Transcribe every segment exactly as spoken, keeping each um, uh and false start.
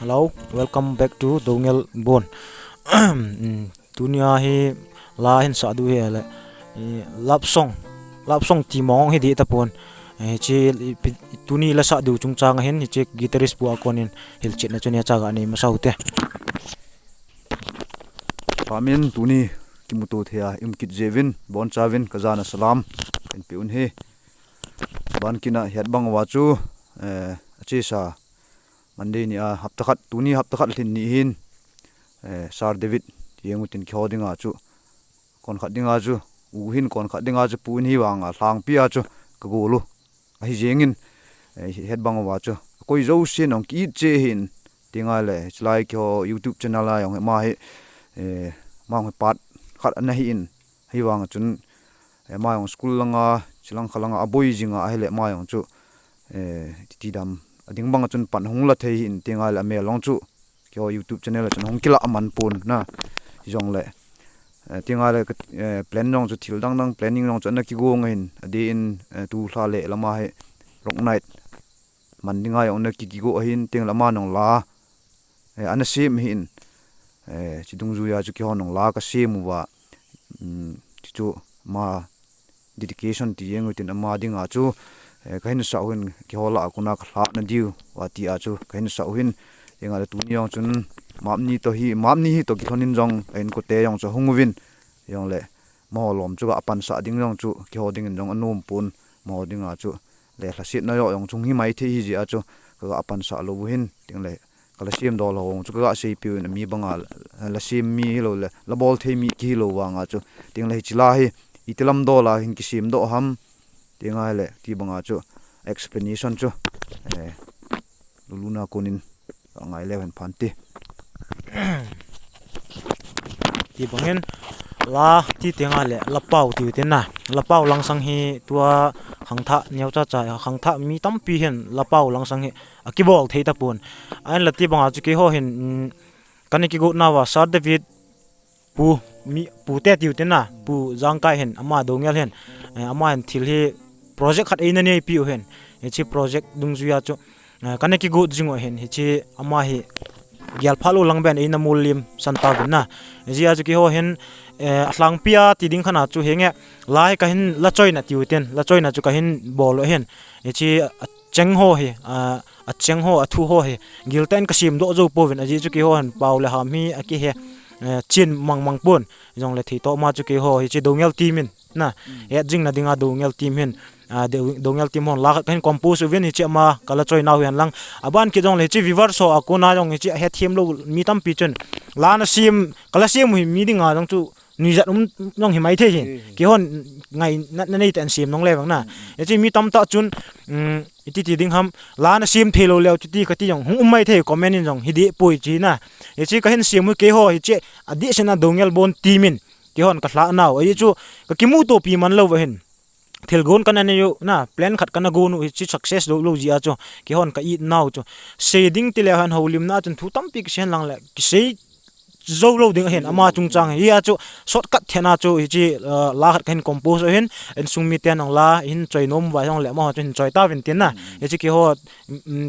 Hello, welcome back to Dongel Bon. Tunia hi la hin sah diu hi le, love song, love song ti mong hi ding tapon. Hiche tuni la sah diu chungchang hin hiche guitarist pu a konin hilchetna chu neocha ga nei masa ute. Pamin tuni kimuto thei a i um kit jeh uvin, boncha uvin kajana salam kahin pe un hi. Ban kina hiat bang uva chu, achesa Monday ni a hapta khat, tuni hapta khat lhin ni hin, Sir David ti jeng utin keiho dinga chu, konkhat dinga chu, u hin konkhat dinga chu pu in hi vanga lhangpi a chu kagol u. Ahi jengin, hiat bang uva chu, koi jousen ong ki-it cheh hin, tinga le, chulai keiho YouTube channel a jong hi ama hi, ama hi part khat ana hi in, hi vanga chun, ama jong school langa, chilang khalanga, aboi jinga ahile ama jong chu, titi dam, ading banga chun pan hung la thei hin, tinga le amel jong chu, keiho YouTube channel a chun hung kila aman pon na, hijongle, tinga le, plan jong chu thil dang dang planning jong chu ana kigong ahin, adeh in, tu lha le lama hi, Rock Night, man dinga jong ana ki, kigo ahin, tingle ama jong la, ana sem hin, chidungjuia chu keiho jong la kasem uva, chuchu ama dedication ti jeng utin ama dinga chu, kahin sah u hin keiho lah a kona kalhahna diu va tia chu kahin sah u hin, tinga le tuni jong chun mapni toh hi, mapni hi toh kilhonin jong a inkote jong chu ahung uvin, jongle amaho lom chu ga pansah ding jong chu keiho dingin jong anom pon, amaho dinga chu le lhasetna joh jong chung hi maithei hi jeh a chu kaga pansah lou u hin, tingle kala semdoh lou jong chu kaga seipiu in ami banga, la sem mi hilou le, la bol thei mi kihilou vanga chu, tingle hiche la hi, iti lam dol a hin kisemdoh ham, tinga le, ti banga chu, explanation chu, luluna konin, angai leu hen phante. Ti bangin, la ti tinga le, lapao tiu tin na, lapao langsang hi tua khangthah neocha cha, khangthah mi tampi hin lapao langsang hi akibol thei tapon. Ahinla ti banga chu keiho hin, kana kigot nauva Sir David pu, mi, pute tiu tin na, Pu Jangkai hin, ama Dongel hin, ama hin thil hi project khat eina neipiu hin, hiche project dungjuia chu, kana kigot jing u hin, hiche ama hi gelphat lou lang ben eina mollim san tauvin na. Hijeh a chu keiho hin, alhangpi a ti ding khat a chu hinge, la hi kahin la choina tiu tin, la choina chu kahin bol u hin, hiche acheng ho hi, acheng ho, athu ho hi, giltah in kasemdoh jou pouvin, ajeh chu keiho hin pao le ham hi akihe, chen mangmang pon, jongle theitoh ma chu keiho hiche Dongel team in na, et jingna dinga Dongel team hin, Dongel team hon la khat kahin compose uvin hiche ama kala choinau hihen lang. Aban kit jongle hiche viewers ho a kona jong hiche ahethem lou mi tampi chun, la nasem, kala sem u hi mi dinga jong chu nuijat um jong hi maithei hi. Keihon ngaina neitah in sem nongle vang na. Hiche mi tamtah chun, iti ti ding ham, la nasem theilou leu chuti kati jong hung um maithei, comment in jong hi dehpoi chi na. Hiche kahin sem u keiho hiche adehsetna Dongel Bon team in keihon kalhahnau ahi chu, kakimutopi man lou ahin. Thilgon kana neiu na, plan khat kana gonu hiche success lou lou jeh a chu, keihon ka-it nau chu, sei ding tileu hen houlimna a chun thu tampi kisei hen lang le kisei joulou ding ahin, ama chungchang hi a chu shortcut thena chu hiche la khat kahin compose u hin, insung miten jong la hin choi nom uva jongle amaho chu hin choi tauvin tin na. Hiche keiho,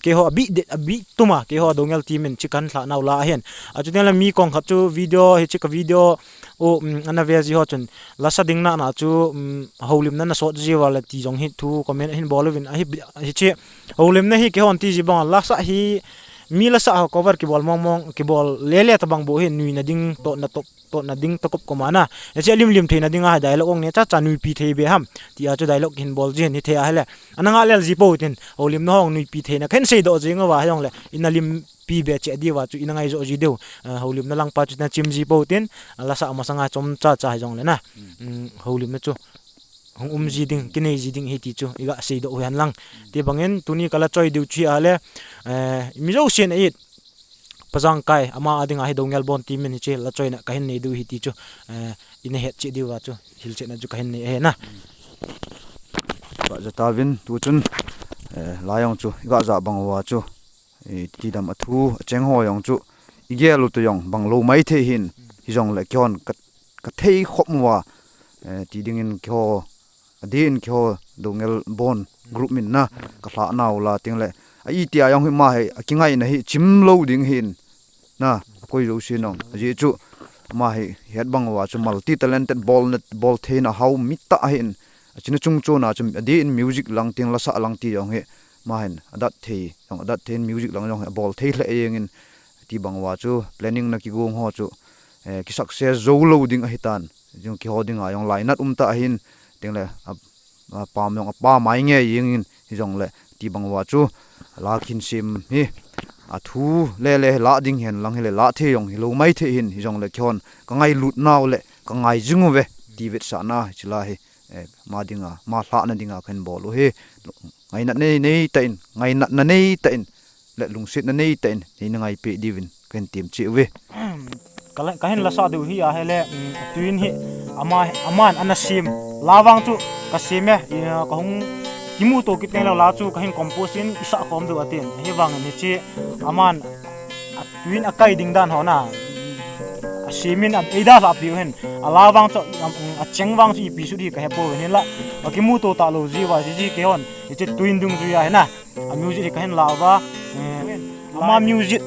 keiho abih tuma keiho Dongel team in hiche kahin lhahnau la ahin. Achutengle mi kong khat chu video, hiche ka video u ana ve ji ho chun, lasa ding nana chu houlimna nasot jiuva le ti jong hi thu comment ahin bol uvin, hiche houlimna hi keihon ti ji banga lasa hi, mi lasa ho cover kibol mong mong, kibol lele tobang bou hi nuina ding, totna ding tokop koma na. Hiche alimlim theina dinga hi dialogue ong nechacha nuipi thei be ham tia chu dialogue hin bol ji hin hithei ahile, ana ngah lel ji pou tin, houlimna hong nuipi theina kahin seidoh jing uva hijongle ina limpi be cheh diuva chu ina ngai joh ji diu. Houlimna langpa chu ina chim ji pou tin, lasa masanga chomchacha hijongle na, houlimna chu hung um ji ding, kinei ji ding ahi ti chu iga seidoh u hen lang. Ti bangin tuni kala choi diu chu ahile, mi jousen a-it Pa Jangkai ama a dinga hi Dongel Bon team in hiche la choina kahin nei diu ahi ti chu ina hetcheh diuva chu hilchetna chu kahin nei ahi na. Iga ja tauvin tuchun, la jong chu iga ja bang uva chu, iti dam, athu acheng ho jong chu igel u toh jong banglou maithei hin, hijongle keihon kathei khop uva, ti dingin keiho, adeh in keiho Dongel Bon group min na kalhahnau la tingle A itia jong hi ama hi akingaina hi chim lou ding ahin. Na, akoi jousen jong. Ajeh chu ama hi het bang uva chu multi talented, bol na, bol theina hao mi tah ahin. Achina chungchon a chu adeh in music lang teng, lasa lang ti jong hi ama hin adat thei, jong adat thei in music lang jong hi abol thei lheh jeng in, ti bang uva chu planning na kigong ho chu, eh, ki success jou lou ding ahitan. Jong kiho dinga jong lainat um tah ahin, tengle a, a pam jong apa mai nge jeng in, hijongle ti bang uva chu la khin sem hi athu lele la ding hen lang hile la thei jong hilou maithei hin, hijongle kihon ka ngailut nau le ka ngai jing uve ti vetsahna hiche la hi, eh, ama dinga, ama lhahna dinga kahin bol u ahi. Ngainat nei, nei tah in, ngainatna nei tah in, le lungsetna nei tah in, nei na ngaipeh diuvin kahin tem cheh uve. Ka la, kahin lasa diu hi ahile, um, tun hi ama, aman ana sem. La vang chu kasem e, i, uh, kahung kimuto kit tengle la chu kahin compose in isah khom diu atin. Hivangin hiche aman atun akai ding dan ho na asem in a, eidalhah peh u ahin. A la vang chu, um, acheng vang chu ipi sut hi kahepouvin, hinla akimuto talou jeh uva, jeh, jeh kihon hiche tun dungjui ahi na. A music hi kahin la uva, eh, ama music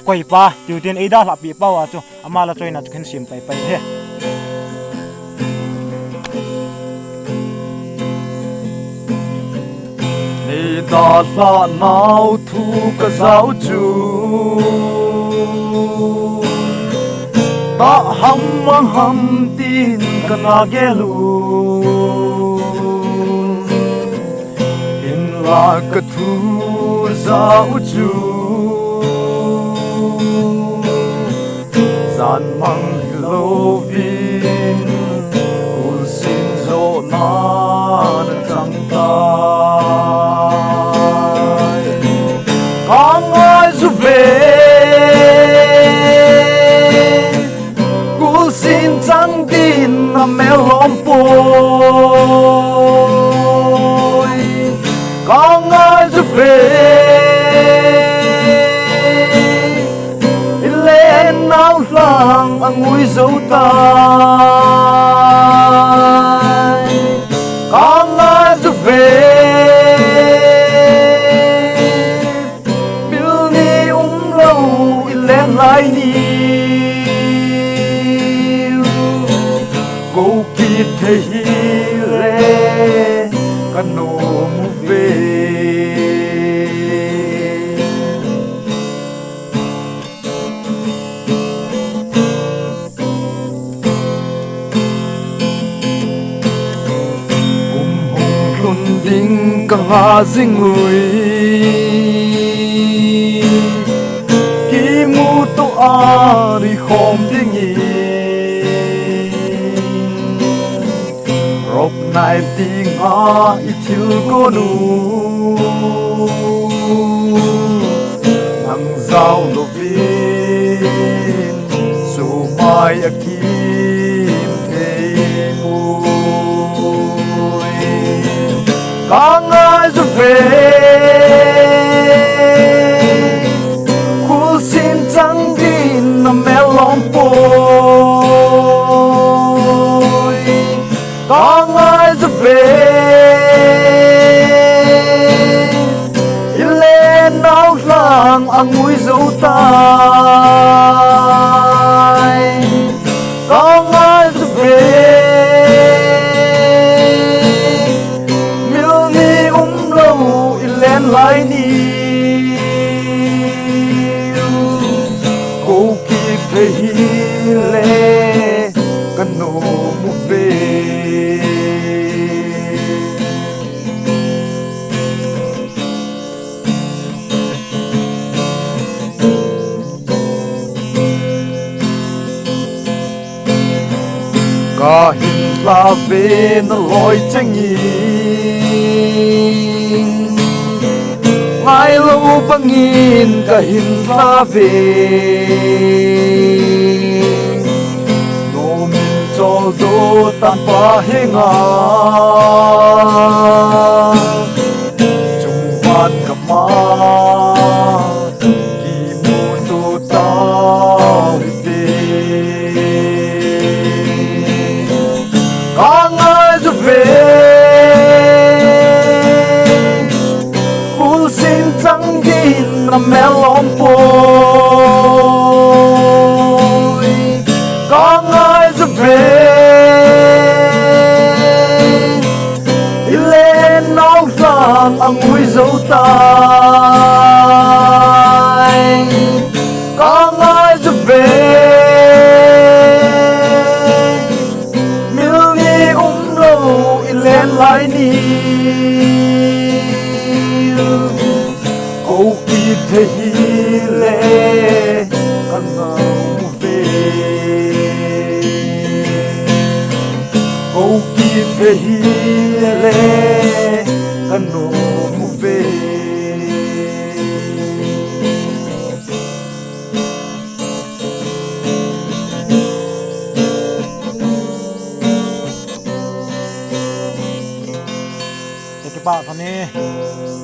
koipa, tiu tin eidalhah peh pau a chu ama la choina chu kahin sem paipai ahi. Nei dalhah nau thu kajah u chu, tah ham mang ham tin kana gel u. Hinla kathu jah u chu, jan mang hilouvin, kulsin johna nachang tai. Ka ngai uve, kulsin chang din amel lom poi. Ka ngai uve, ilen nau lhang angui jou tai. Ka ngai uve, mil ni umlou ilen lai ni. Kou kit thei hile kanom uve. Kum hung lhun ding kanga jing ui, kimuto a nui khom dingin. Rock night dinga ithil kon u, nang jao louvin sumai akim thei poi. Ka ngai uve, kulsin chang din amel lom poi. Ka ngai uve, ilen nau lhang angui jou tai. Ka ngai uve, mil ni umlou ilen lai ni. Kou kit thei hile kanom uve. Kahin lha uve naloi chengin, ngailou bangin kahin lha uve. Nomin choldo tanpa henga, chungvan kama kimuto tau hite. Ka ngai uve, kulsin chang Hile kanom uve. Kipah tah e.